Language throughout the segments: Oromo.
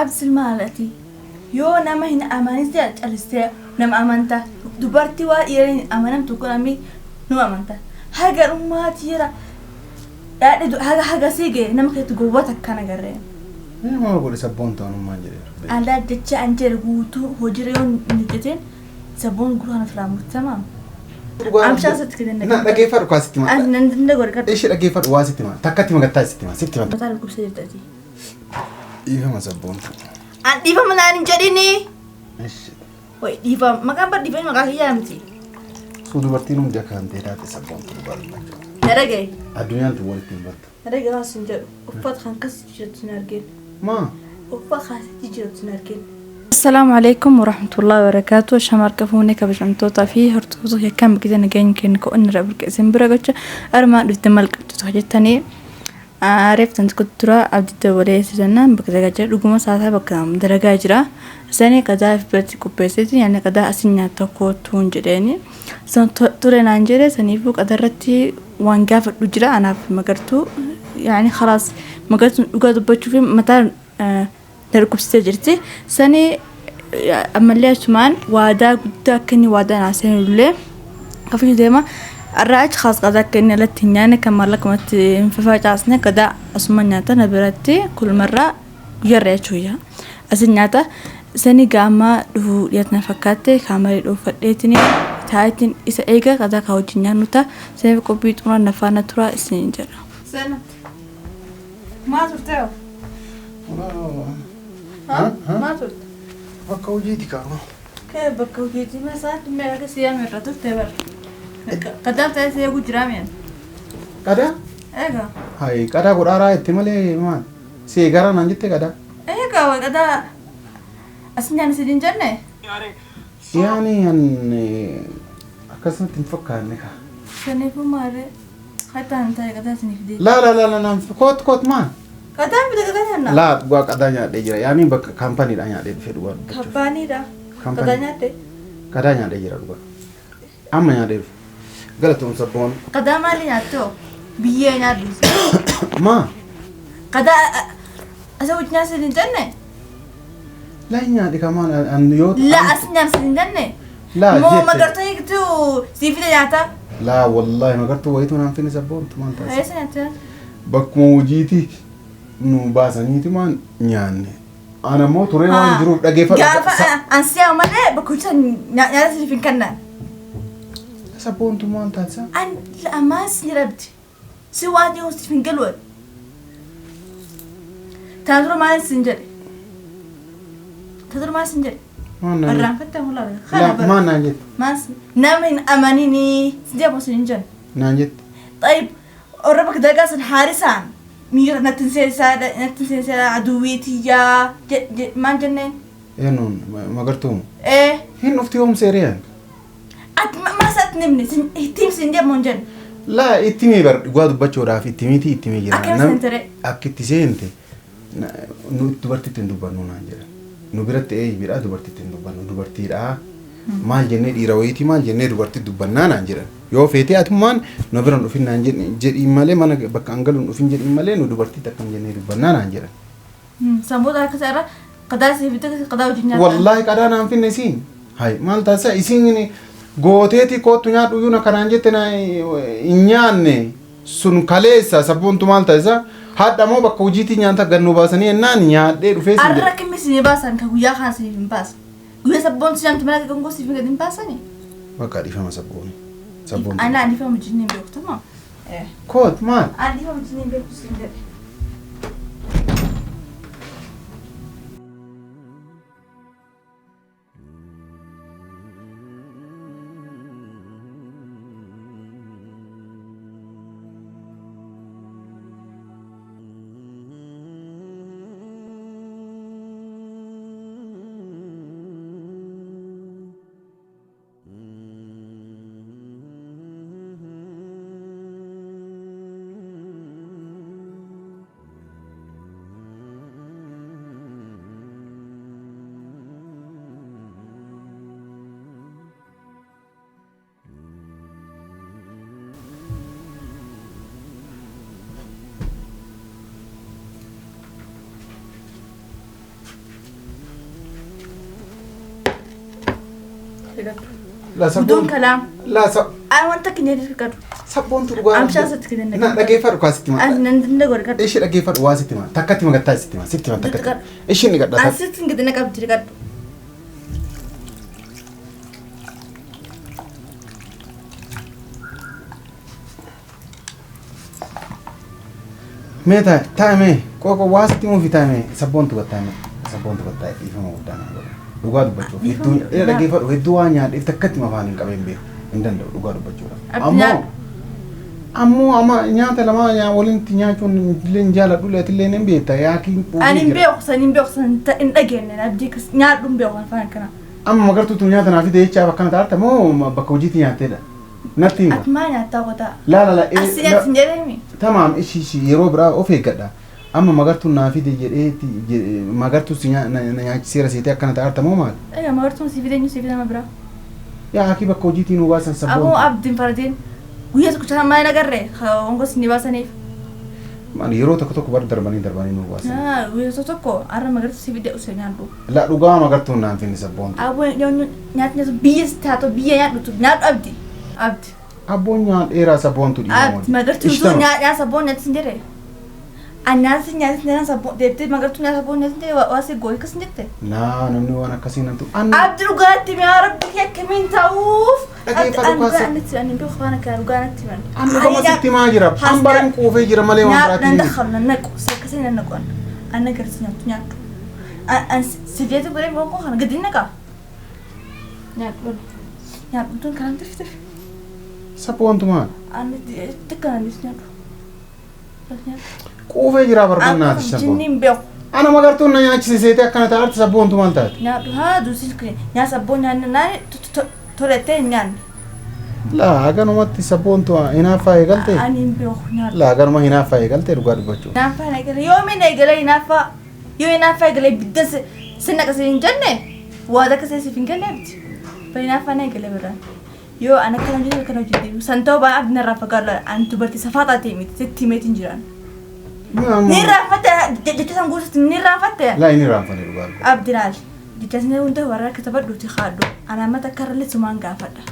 Absil maalati yoo nama hin amanis calistee nama amanta dubartii waa dhiira hin amanamtu kun ammi nu amanta haga dhummaati jira dhaadhi haga haga sii ga'e nama keetti gowwata akkana garreen. Mee maal godhe sabboon ta'anummaan jedheera. Alaa jecha an jedhe guutuu hojiirra yoo hin hojjetin sabboon gurra kana filaa murtama. Amshaa sitti kenna. Na dhageeffadhu kaa sitti An hima. nan dinda godhe kadhu. Ishee dhageeffadhu waa sitti hima. Takkatti magattaa sitti hima. Sitti hima. Mataa dhukkubsee jirtati. Dhiifama sabboontu. An dhiifama naan hin jedhini. Ishee. Wai dhiifama maqaan bar dhiifama maqaa kiyyaa miti. Suu dubartiin hundi akka kan ta'e taate sabboontu dhugaa dubbachuu. Na dhagaye. Addunyaan tun walitti hin battu. Na dhagaye waan sin jedhu uffata kan kas jirtu sin argin. Maa? Uffata kan sitti jirtu sin argin. Assalaamu alaikum warahmatullahi wabarakaatu. Shamarka fuunee kabajamtootaa fi hordoftoota yakkaan biqilaa nageenya keenya ka'uun irraa burqe isin bira gocha armaan dhufte maal qabdu jettanii reeftan tokko tura abdii dabalee jennaan bakka dalagaa jira dhuguma saasaa bakka dalagaa jira. Sani qadaa biratti qopheesseeti yaani qadaa asin nyaata kootuun jedheeni. San ture naan jedhe saniifuu qadarratti waan gaafadhu jira anaaf magartuu yaani khalaas magartuun dhugaa dubbachuu fi mataa na dhukkubsitee jirti. Sani ammallee achumaan waadaa guddaa akka inni waadaa naa seenullee kafii deema. Irraa achi khaas qadaa akka inni alatti hin nyaanne kan maallaqumatti hin fafacaasne qadaa asuma nyaata na biratti kulmarraa guyyaarra jechuudha. Asin nyaata sani gaamaa dhufuu dhiyaatu na fakkaatte kaamarii dhuunfadheetiin taa'eetiin isa eega qadaa kaa wajjin nyaannu ta'a. Saniif qophii xumuraa na faana turaa isiniin jedha. Sena. Maa turte hoo? Maa turte? Bakka hojiiti kaa'ama. Kee bakka hojiitii masaa dhimma akka siyaame irra turte bara. Qadaaf ta'ee si eeguu jiraa mi'an. Qadaa? Egaa. Hayi qadaa godhaaraa itti malee maal? Si eegaraa naan jette qadaa? Egaa way qadaa as nyaanni si hin jenne? Yaani an akkasumatti hin fakkaanne kaa. Saniifuu maarree hatta hin ta'e qadaa isiniif deema. Laa laa laa laa naan koot koot maal? Qadaan bita qadaa nyaanna? Laa dhugaa qadaa nyaadhee jira. Yaani bakka kaampaniidhaa nyaadhee dhufe dhugaa dubbachuuf. Kabbaaniidha. Qadaa Kaampanii. nyaatte? Qadaa nyaadhee jira dhugaa. Amma nyaadhee dhufe. Galatoon sabboon. Qadaa maali nyaatte hoo? Biyyee nyaadhu. Maa? Qadaa asa wajjin nyaanni si hin jenne? Laa hin nyaadhe kamaan an yoo. Laa as nyaanni si hin jenne? Laa Moo jette. magartoo eegtuu sii fide nyaata? Laa wallaahi magartuu wayituu naan finne sabboontu maal taasisa? Eessa nyaatte? Bakkuma hojiiti nu baasaniiti maan nyaanne. Ana immoo turee waan jiruuf dhageeffadhu. Gaafa an si'a malee bakka hojii nyaata siif hin kennan. Sabboontu maal taasisa? An ammaas ni dhabdi. Si waan jiru siif hin galu. Taan dura maal sin jedhe? Taan dura maal sin jedhe? Maal naan jette? Irraanfattee mul'ata. Laa maal naan jette? Maal nama hin amaninii si jedhamu sin hin jedhe. Naan jette. طيب warra bakka dalagaa sun haarisaan miira natti hin seensaa natti hin seensaa aduwwiitiyyaa maal jenneen? Eenyuun magartuu? Ee Hin dhufti yoom seeriyaan? ati maas ati nimne ittiin sin jedhamu hin jenne. Laa itti mii bar dhugaa dubbachuudhaaf itti miti itti mii jira. Akkam seente ree? Akka itti seente nu dubartitti hin dubbannu naan jedhan. Nu biratti ee bidhaa dubartitti hin dubbannu dubartiidhaa. Maal jennee dhiira wayiitii maal jennee dubartii dubbannaa naan jedhan. Yoo feetee atummaan nu bira hin dhufin naan jedhiin malee mana bakka an galu hin dhufin jedhiin malee nu dubartitti akkam jennee dubbannaa naan jedhan. Sammuuta akka isa irra qadaa siif bitte qadaa wajjin nyaata. Wallaahi qadaa naan finne isiin. Hayi maal taasisa isiin gooteeti koottu nyaadhu iyyuu na kanaan jette na hin nyaanne sun kaleessa sabboontu maal taasisa hadha moo bakka hojiitii nyaata gad nu baasanii jennaan nyaadhee dhufee siin Arra jedhe. akkami isin baasan kan guyyaa kana siif hin baasan. Guyyaa sabboon si nyaamtu mana gongoo siif gad hin baasani. Bakka dhiifama sabbooni. Sabboontu. Ana dhiifama wajjin hin beeku tamam. Koot maal? Ani dhiifama wajjin hin beeku siin jedhe. Rigadhu. La Guduun sabboon. kalaam. La sab. An wanta kinee rigadhu. Sabboontu dhugaa. Amshaa sitti kenna. Na dhageeffadhu kaa sitti An hima. nan danda'u rigadhu. Ishee dhageeffadhu waa sitti hima. Takkatti magattaa sitti hima. Sitti hima takkatti. Isheen ni An gadhaa. sitti gadi na qabdi rigadhu. Mee taa'e taa'e mee qoqo waa sitti himuufi taa'e mee sabboontu gattaa mee sabboontu gattaa dhiifama guddaa naa godha. Dhugaa dubbachuuf hedduu Dhiifama- dhaggeeffadhu hedduu waan nyaadheef takkatti afaan hin qabeen beeku hin danda'u dhugaa dubbachuudhaaf. Abdi Ammoo nyaadhu. ammoo amma nyaata lama walitti nyaachuun illee hin jaaladhu illee hin beekta yaakiin Ani hin beeku san hin beeku san hin dhageenye abdii kas nyaadhu hin beeku afaan kana. Amma magartuutu nyaata naaf fide jechaaf akkana taata moo bakka hojiitti nyaatteedha? Natti hima. Ati maa nyaattaa qotaa? Laa laa laa. Asi nyaatti hin jedhemi. Tamaam ishii ishii yeroo biraa of eeggadha. Amma magartuun naa fide jedheeti magartuu si na nyaachiseera seetee akkana taata moo maal? Egaa magartuun si fide eenyu si fide nama biraa? Yaa akii bakka hojiitii nu baasan Aboo sabboon. abdiin faradeen guyyaa tokko caalaa maal agarre hongos ni baasaniif. Maal yeroo tokko tokko bar darbanii darbanii nu baasan. Guyyaa tokko har'a magartuu si fide usee nyaadhu. La dhugaa magartuun naan finne sabboon. Aboo nyaatni nyaatu biyya si taatu biyya nyaadhutu nyaadhu abdi. Abdi. Abboon nyaadheeraa sabboontu dhiifama. Abdi magartuu utuu nyaadhaa sabboon nyaatti hin jedhe. Anyaasi nyaati nyaata sabboon deebitee magartuu nyaata sabboon nyaatti hin jedhe waa si gooyi akkas hin jette. Naa namni waan akkasii nan tu. Abdi dhugaatti mi'a rabbi kee akkamiin ta'uuf. Dhageeffadhu kaasa. Anatti ani beeku waan akka dhugaa natti himan. An dhugama sitti himaa jira. An baran quufee jira malee waan Nyaadhu nan biraatiin. dakhalu nan naqu sakkasee nan naqu an na garsi nyaattu nyaadhu. An sijeetu godhee bonkoo kana gadi naqa. Nyaadhu nyaadhu tun kanaan tirfi tirfi. Sabboontu maal? An xiqqaan nyaadhu. Quufee jira barbannaati sabboon. Jinni hin beeku. Ana magartuun na nyaachise seetee akkana taa'aatti sabboontu maal taate? Nyaadhu haa duusi nyaata sabboon nyaanne naani tolettee hin nyaanne. Laa ganumatti sabboontu hinaaffaa eegalte. Ani hin beeku nyaadhu. Laa ganuma hinaaffaa eegalte dhugaa dubbachuu. Hinaaffaa na eegale yoomiin eegale hinaaffaa yoo hinaaffaa eegale bidda si naqase hin jenne waa takka siif hin galle abdi. Ba hinaaffaa na eegale biraan. Yoo an akkana hojjetu akkana hojjete san ta'uu baan abdi narraa fagaadhu an dubartii safaa taatee miti sitti himeetiin jiraan. Ni irraanfatte jecha san guututti ni irraanfatte. Laa inni irraanfanne dhugaa dubbachuu. Abdi laal jecha sin hunda warra akka taphadhuuti haadhu ana amma takka irra sumaan gaafadha.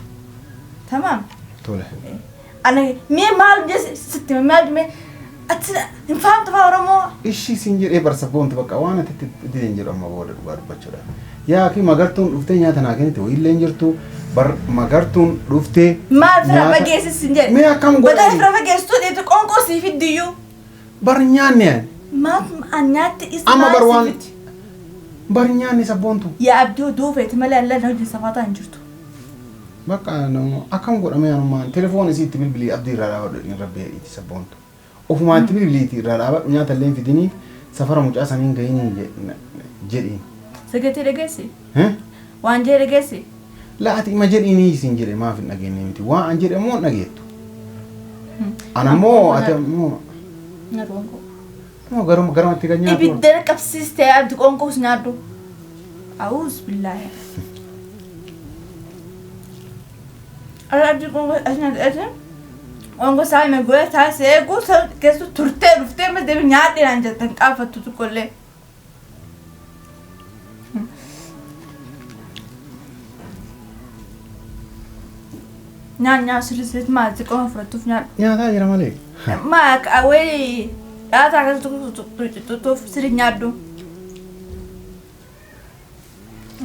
Tamaam. Tole. Ana mee maal jee sitti hime maal mee ati hin fahamtu afaan Oromoo. Ishii siin jedhee bar sabboontu bakka waan ati itti dideen jedhu amma booda dhugaa dubbachuudha. Yaa fi magartuun dhuftee nyaata naa kennite wayiillee hin jirtu bar magartuun dhuftee. Maal fira fageessis hin jedhe. Mee akkam godhani? Badaa fira fageessituu dheetu qoonqoo sii fiddiyyuu. Bar nyaanne ani. Maaf an nyaatti isa Amma bar maal waan sii fiddi? bar nyaanne sabboontu. Yaa abdii oduu feete malee allaan hojii safaataa hin jirtu. Bakka akkam godhamee anummaan telefoon isii itti bilbilii abdii irraa dhaabadhu hin rabbee itti sabboontu. Ofumaa itti bilbiliiti irraa dhaabadhu nyaata illee hin fidiniif safara mucaa saniin gahinii jedhiin. Sagatee dhageessi? Waan jee dhageessi? La ati ima jedhiinii isin jedhe maaf hin dhageenye miti waan an jedhe immoo hin dhageettu. Ana immoo ati immoo Nyaadhu qoonqoo. immoo garuma garumatti kan nyaatu. Ibidda qabsiistee abdi qoonqoos nyaadhu. A'uuz billaahi. Ara abdi qoonqoo as nyaadhu as qoonqoo isaa hime godhe taasisee eeguu keessa turtee dhuftee mas deebi nyaadhe naan jettan qaafattu tokkollee. Nyaadhu nyaadhu sirrii sirriitti maal xiqqoo fudhattuuf nyaadhu. Nyaataa jira malee. Ma wai dhaataa akkas tuttuuf sirrii nyaadhu.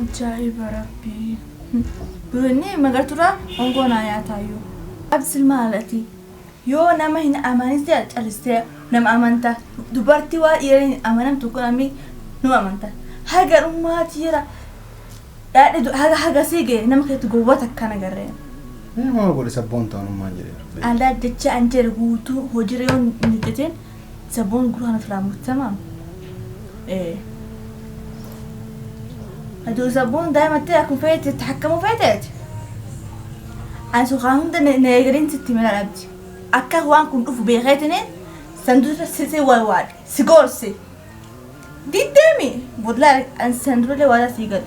Ajaa'iba rabbii. Bunni magartuura ongoo naa nyaataayyuu. Abdi maalati yoo nama hin amanis calistee nama amanta dubartii waa dhiira hin amanamtu kun ammi nu amanta. Haga dhummaati jira. Dhaadhi haga haga sii ga'e nama keetti gowwata akkana garree. Mee maal godhe sabboontu anummaan jedhe. Alaa jecha an jedhe guutuu hojiirra yoo hin hojjetin sabboon gurraan ofirraa murtama. Aduu sabboon daa'imatti akkuma feete itti hakkamuu feeteeti. Ani suuqaa hunda na eegaliin sitti himee dhabdi. Akka waan kun dhufu beekeetini sanduuqa si walwaadhe si gorsi. Diddeemi bodlaa an sanduuqa waadaa sii gala.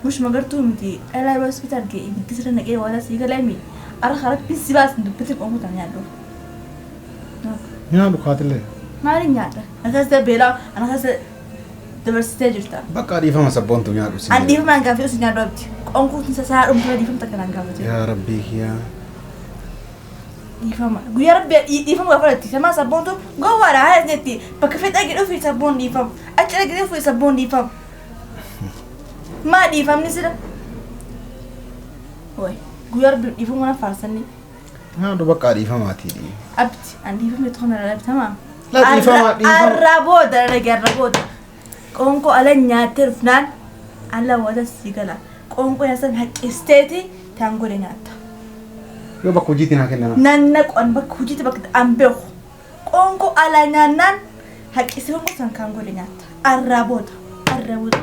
Mush magartuu miti dhalaa yeroo hospitaal ga'e ibiddi sirra naqee waadaa sii galami. Ara harappi si baasin dubbatti qomuutaan nyaadhu. Nyaadhu kaatillee. Maaliin nyaadha? Akkas beelaa akkas dabarsitee jirta. Bakka dhiifama sabboontu nyaadhu siin An jedhe. dhiifama an gaaffii osoo nyaadhu abdi. Qoonqoo isaa dhumtee dhiifamta kanaan gaafate. Yaa rabbii kiyyaa. Dhiifama. Guyyaa rabbi dhiifama gaafa fudhatti. Samaa sabboontu gowwaadha haa jetti. Bakka fedha dhaqee dhufi sabboon dhiifama. Achi dhaqee dhufi sabboon dhiifama. Maa dhiifamni sila? Wayi guyyaa rabbi dhiifama na faarsanii. Haa bakka dhiifamaatii. Abdi an dhiifamne tokko na dhabtamaa. La dhiifama dhiifama. Arra booda dhaqee arra booda. Qoonqoo ala nyaattee dhufnaan ala wada si gala. Qoonqoo yaasan haqqisteeti taan godhe nyaatta. Yoo bakka hojiitti naa kennan. Nanna qo'an bakka hojiitti bakka an beeku. Qoonqoo ala nyaannaan haqqisee qoonqoo san kaan godhe nyaatta. Arraa booda. Arraa booda.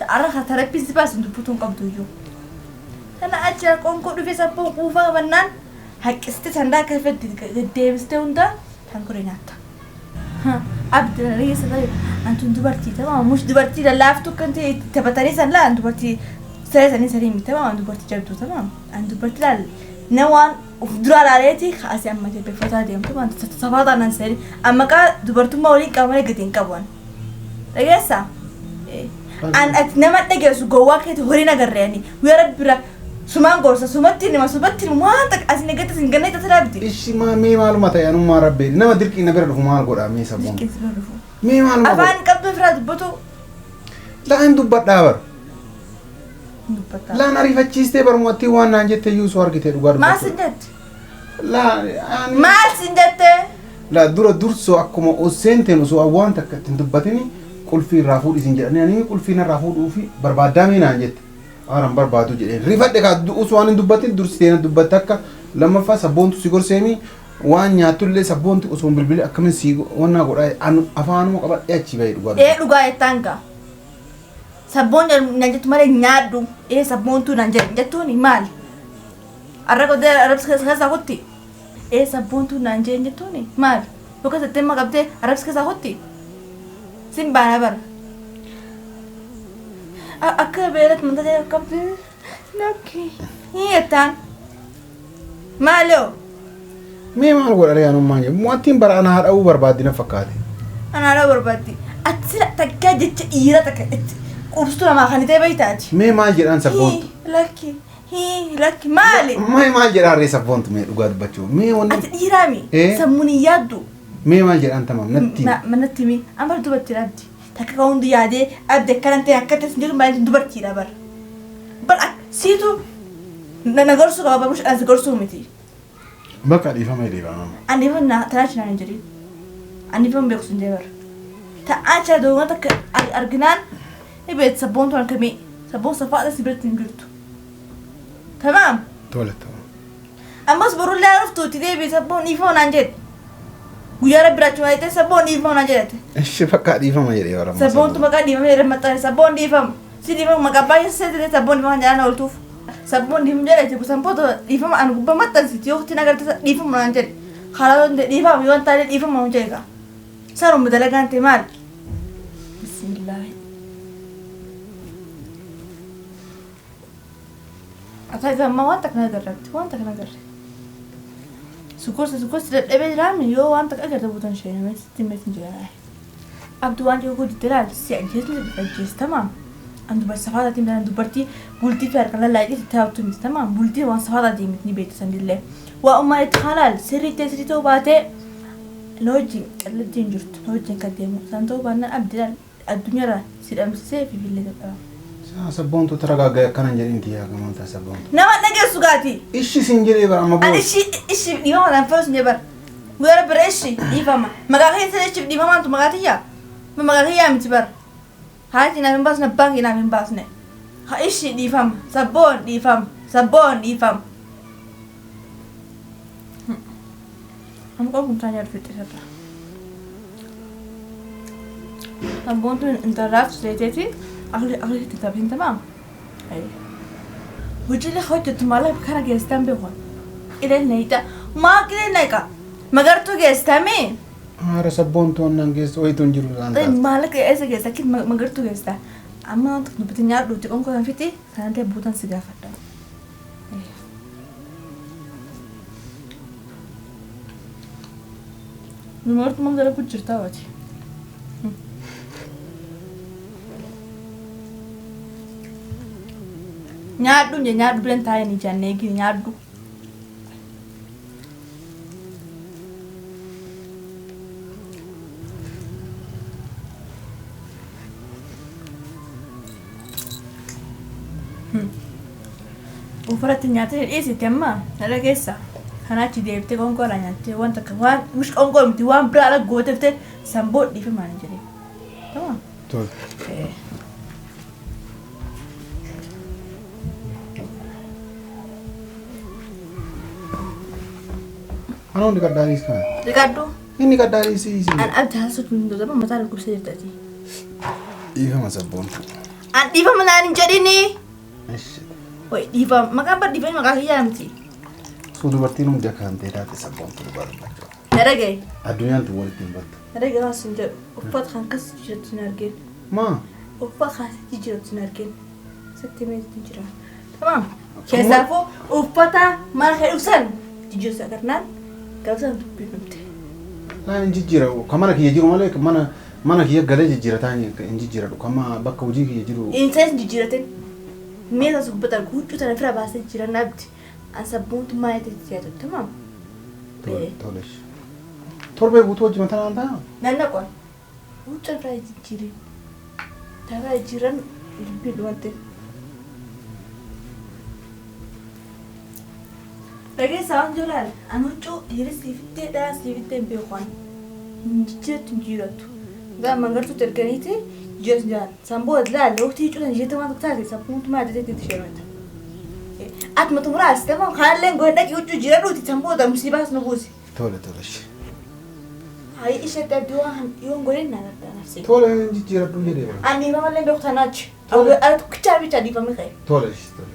Arra ka tarappiin si baasin dubbatuu hin qabdu iyyuu. Kana achi qoonqoo dhufee sabboon quufaa qabannaan haqqistee sandaa akka fetti deddeebistee hunda taan godhe nyaatta. Abdi reessa ta'e antun dubartii ta'aa mush dubartii lallaaftuu kan ta'e taphatanii san laa dubartii saree sanii saree miti ta'aa dubartii jabduu ta'aa an dubartii laal na waan of dura laaleeti kaasee amma jabbeeffataa deemtu waan safaataa nan saree amma qaa dubartummaa waliin qabamanii gadi hin qabu an dhageessaa an ati nama dhageessu gowwaa keeti horii nagarreeni guyyaa rabbi bira sumaan gorsa sumatti nima sumatti nima waan takka asin eeggatti asin ganna itti dhaabdi. Ishi maa mee maaluma ta'e anummaa rabbee nama dirqii na bira dhufu maal godhaa mee sabboon. Dirqii si bira dhufu. Mee maaluma godha. Afaan qabdu ofirraa dubbatu. Laan dubbadhaa bara. Dubbataa. Laan ariifachiistee barumatti waan naan jette iyyuu osoo argite dhugaa Maal dubbachuu. sin jette? Laan Maal sin jette? La dura dursoo akkuma oseenteen osoo waan takka ittiin dubbatini qulfii irraa fuudhi sin jedhanii ani qulfii narraa fuudhuu fi barbaaddaa mee naan jette. Aaran barbaadu jedheen rifadhe kaa osoo waan hin dubbatin dursitee na dubbatte akka lammaffaa sabboontu si gorseemi waan nyaattullee sabboontu osoo hin bilbilee akkamiin si wannaa godhaa anu afaanuma qabadhee achi bahee dhugaa Ee dhugaa jettaan gaa. Sabboon naan jettu malee nyaadhu. Ee sabboontuu naan jedhe jettuuni maali? Arra qotee arabsi keessaa kutti. Ee sabboontuu naan jedhe jettuuni maali? Yookaan sattee ma qabdee arabsi keessaa kutti? Sin baana bara. Akka beelatti mata ta'e qabdee lakki. Hii jettaan. Maaloo? Mee maal godha ree anummaan jedhu mo'attiin bara ana haadha'uu barbaaddi na fakkaate. Anaadhaa barbaaddi. Ati sila takkaa jecha dhiira takka itti qubsituu namaa kan ta'e beektaati. Mee maal jedhaan sabboontu? Hii lakki hii lakki maali? Mee maal jedhaan ree sabboontu mee dhugaa dubbachuu mee wanni Ati dhiiraami Eh? sammuun hin yaaddu. mee maal jedhaan tamam natti Manatti himi amma dubartiidha abdi. Takka ka hundi yaadee abdi akkana ta'e akka ta'e jedhu maal dubartiidha bara. Bara siitu na gorsuu qaba bara ani si gorsuu miti. Bakka dhiifama jedhee baamama. Ani ifan na tanaachi naan hin jedhin. Ani ifan beeku sun jee bara. Ta'aa doonaa takka arginaan ni beekti sabboontu harkamee sabboon safaadha si biratti hin jirtu. Tamaam. Tole tole. Ammas borullee dhuftu itti deebi'i sabboon dhiifama naan jedhe. Guyyaa rabbi raachuu malee sabboon dhiifama naan jedhate. Ishi bakka dhiifama jedhee baramma. Sabboontu maqaa dhiifama jedhee maxxane sabboon dhiifama. Si dhiifama maqaa baay'ee seetee sabboon dhiifama jedhaan ooltuuf. Sabboon dhiifama jedhate sabboota dhiifama ani gubbaa maxxansiti yoo itti agarte dhiifama naan jedhe. Karaa yoo ta'e dhiifama yoo hin taane dhiifama naan jedhe. Saruma dalagaan ta'e maali? Bismillaahi. Ata amma wanta kana agarratti wanta kana agarre. Sukursi sukursi dadhabee jiraame yoo wanta agarte buutan ishee namatti sitti himeetiin jira. Abduu waan jiru guddite laal si ajjeesni si ajjeestamaam. An dubartii safaa taatiin dhaan dubartii bultii fi harka lallaaqii itti taa'utu miti tamaam bultii waan safaa taatiin miti ni beektu sanillee. Waa ummaa itti halaal sirrii ta'e sirrii ta'uu baatee na wajjin qallattii hin jirtu na wajjin kan deemu san ta'uu baannaan abdii laal addunyaarraa si dhabamsiisee fi fillee dadhaba. Sabboontu taragaaggaa akkana hin jedhin tiyyaa gamoota sabboontu. Nama dhageessu gaati. Ishi sin jedhee bara amma Ani booda. ishi ishi dhiifama naan fayyu sun bara. Guyyaa bira ishi dhiifama. Maqaa keessa ishiif dhiifamaantu maqaa tiyyaa. Maqaa kiyyaa miti bara. Haati naaf hin baasne abbaan kee naaf hin baasne. Ha ishi dhiifama. Sabboon dhiifama. Sabboon dhiifama. Amma qofa kumsaa nyaatu fixxisarra. Sabboontu intarraaf seeteeti aqli aqli itti taphin tamaam. Hojiilee hojjetu maal kana geessitan beeku. Qileen nayixa. Maa qileen nayiqa? Magartuu geessitamee? Haara sabboontu wannan geessu wayitu hin jiru isaan taate. Maallaqa eessa geessa? Akki magartuu geessita. Amma dubbatti nyaadhuuti qonkoo kan fixi sana ta'e buutan si gaafadha. Numartu mam dalagu jirtaa waati. Nyaadhu nje nyaadhu bilan taa'ee ni jannee gini nyaadhu. Ufarratti nyaatee dhiisite amma dhala keessa kanaachi deebitee qoonqoodhaan nyaattee waan takka waan mush qoonqoo miti waan biraa ala gooteftee sanboo dhiifamaan hin jedhee. Tamam. Tole. Ana hundi qaddaariis kana. Dhiqadhu. Inni qaddaariis An abdi haasatu hin danda'u mataa dhukkubsee jirtati. Dhiifama sabboontu. An dhiifama naan hin jedhini. Ishi. Wai dhiifama maqaan bar dhiifama maqaa kiyyaa miti. Suu dubartiin hundi akka kan ta'e taate sabboontu dhugaa dubbachuu. Na dhagaye. Addunyaan tun walitti hin battu. Na dhagaye waan sun jedhu uffata kan kas jijjiiratu sin argeen. Maa? Uffata kan sitti jijjiiratu sin argeen. Sitti meetu jira. Tamam. Keessaafuu uffata mana kee dhufsan jijjiirtu agarnaan gaafsan dubbii dhumte. Naan hin jijjiiramu. Kan mana kiyya jiru malee kan mana mana kiyya galee jijjiirataa hin jijjiiradhu. Kan bakka hojii kiyya jiru. Insa hin jijjiiratin. Meeshaa sun uffata huccuu tana fira baasee jijjiiran abdi. An sabboontummaa itti jijjiiratu. Tamam. Tole tole. Torbee guutuu hojii mataa naan ta'a. Nan naqoon. Huccuu fira jijjiirin. Tana jijjiiran dubbii dhumatte. Dhageessaa waan jiru laal. An huccuu dhiirri siifittee dhalaa siifittee hin beeku an. Hin jijjiirattu hin jijjiirattu. Gaa mangartuutti erganiiti jijjiiratu jiran. San booda laal waqtii huccuu sana jijjiirte waan tokko taate sabboontummaa adda ta'e itti sheermata. Atuma xumuraas tamam kanallee godhe dhaqi huccuu jijjiiradhuuti san booda musiibaas nu buusi. Tole tole. Hayi isheetti abdii waan yoon godhe na gargaara nafsi. Tole hin jijjiiradhu jedhee bara. Ani dhiifama illee beeku tanaachi. Tole. Ala tokkichaa bicha dhiifame ka'e. Tole tole.